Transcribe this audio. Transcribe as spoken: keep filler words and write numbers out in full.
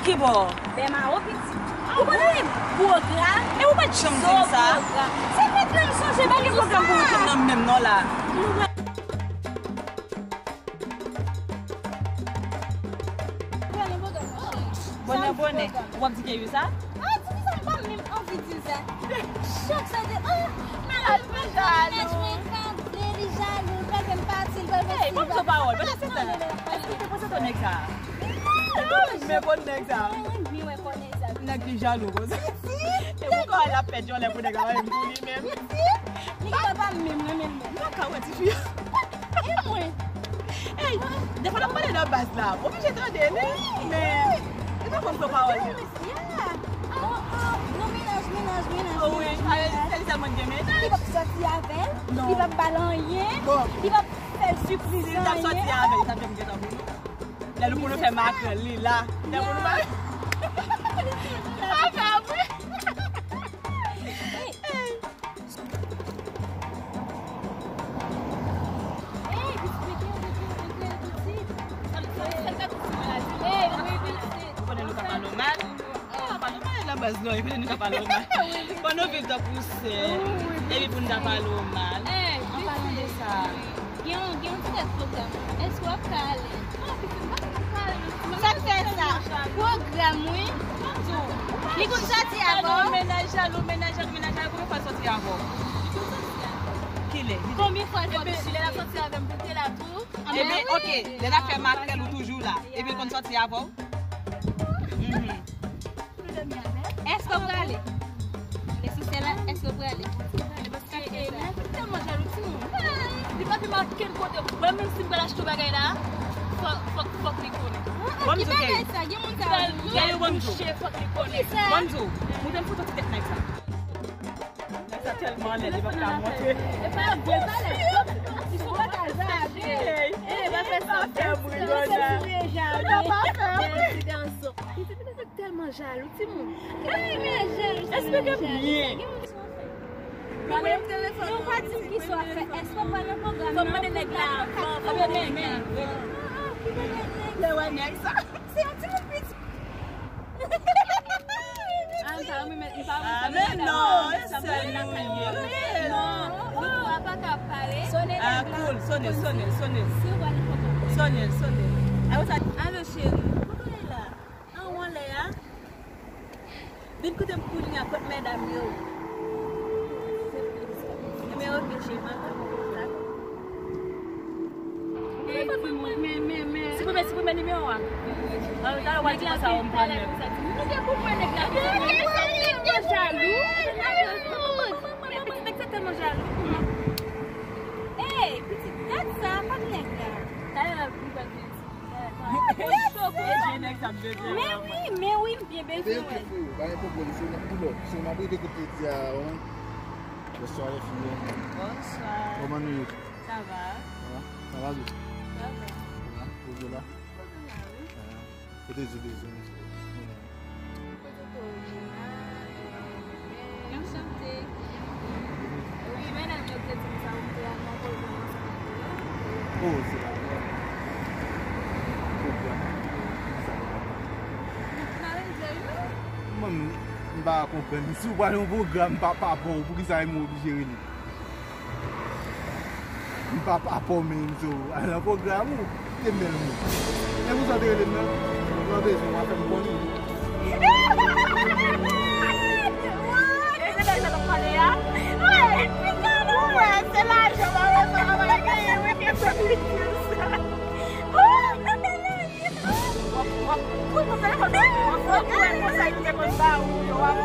Ki bò? Bèmawo, pitit. Ou konnen li gwo gra. E ou pa t janm di m sa. Se mentnan m sonje bagay sa. Ou te nan menm non la. Bonè, bonè. Ou ap di Keyou sa? Ah, di sa, m pa menm anvi di l sa. Chak sa di, ah, men li pa jalou. Mennaj mwen kade, li jalou, li pa janm pati, li pa janm... Hey, bon, pawòl, pa lese tan. Èske w te panse ton nèg sa? Men bon nèg sa. Mwen renmen wè kò nèg sa. Nèg ki jalou konsa. E pou kò l ap pèdi yon lè pou nèg la menm pou li menm. Nèg la pa menm renmen l menm. Mwen ka wè tifi. E mwen. Ey, defwa n ap pale nan baz la. Oblije tande li. Men li pa konn pran pawòl li. Yeah. Oh, oh, non, mennaj, mennaj, mennaj. Oh, wi, mennaj. Se li sèlman ki gen mennaj. Li p ap sòti avè l. Non. Li p ap ba l anyen. Bon. Li p ap fè l sipriz anyen. Si li t ap sòti avè l, li t ap janm gentan pou nou. Lè nou pou nou fè makrèl, li la. Lè pou nou fè... Avè, wi. Ey, pitit, pitit, pitit, pitit. Sa, sa, sa, sa, pitit, pitit. Ey, wi, pitit. Ou konnen nou ka pale w mal. Ah, pa nou pale nan baz non, epi nou ka pale w mal. Bon, nou viv tankou sè. Epi pou nou ta pale w mal. An palan de sa. Gen yon, gen yon ti tèt pwoblèm. Èske w ap ka ale? Non, pitit, m pa ka ale non. Sa k fè sa? Pwogram, wi. Li konn sòti avè w? Mennaj jalou, mennaj jalou, mennaj jalou. Konbyen fwa l sòti avè w? Kilè? Konbyen fwa l sòti? Epi si lè l ap sòti avè m, pou te la tou? Ebyen, oke, lè n ap fè makrèl ou toujou la. Epi l konn sòti avè w? Mhm. Èske w prale? Lè se sè la, èske w prale? Paske, eh, men, tèlman jalou, timoun. Li pa vin mache kenn kote. Mwen menm si m pral achte yon bagay la, fòk, fòk, fòk li konnen. Ki bagay sa? Gen moun sa yo, lè yo bouche, fòk li konnen. Ban m di w, montre m foto ti tèt nèg sa. Nèg sa tèlman lèd, li p ap ka monte. E pa vre, pa lèd. Li fè bagay sa, vre. Ey, pa fè sa. Sa fè bri, Dona. Dona pa fè bri. Tèlman jalou, timoun. Ey, men jalou, timoun jalou. Eksplike m byen. Mwen pa di m ki sa w ap fè. Èske w pral nan pwogram nan? Fò m mande nèg la avan, fò m mande nèg la avan. Lè w wè nèg sa. Se yon timoun piti. Ah, m pa renmen, m pa renmen sa. Ah, men non, e sèl nou ye. Non, nou twa pa ka pale. Ah, cool, sonnen, sonnen, sonnen. Sonnen, sonnen. Alo, cheri. Kote w ye la? An w anlè a? Vin kote m kounye a, kot medam yo. Ebyen, oke, cheri, m ap tann ou. Dakò. Ey, timoun, men, men, men. Siprime, siprime nimewo a. Talè w al di konsa w pran nèg. Ou gen pou mwen nèg la. Nèg sa tèlman jalou. Nèg sa tèlman jalou. Ey, pitit, gad sa, pa nèg la. Talè l ap vin pral vin. Men wi, men wi, m byen bezwen wè. Ebyen, oke, freo, pa gen pwoblèm, se nan, se nan prive kote di a, wi. Bonswa, lè fi yo. Bonswa. Kòman nou ye? Sa va? Sa va? Sa va byen? Sa va. Sa va? Ou byen la? Mwen la, wi. Ah, kote di bezwen, mesye? Kote Corina, eh, Enchante. Wi, men nèg yo te di m sa, ou te al nan pwogram ansanm avè yo. Oh, se pa vre. Pwogram. Sa pa vre. Mwen, m pa konprann. Si w pral yon pwogram, pa, pa bon, poukisa m oblije rele? M pa pa pò men m di w al nan pwogram ou te bèl moun. E pou sa w te rele m nan? Ou nan bezwen w a fè m konnen. E se bèl sa w ap pale a? Ou wè, se lajan, pa wè sa w ap genyen, wi, ki fè li di sa. W ap, w ap, w ap pran telefòn, w ap, w ap pran konsèy ki te konn ba ou yo, w ap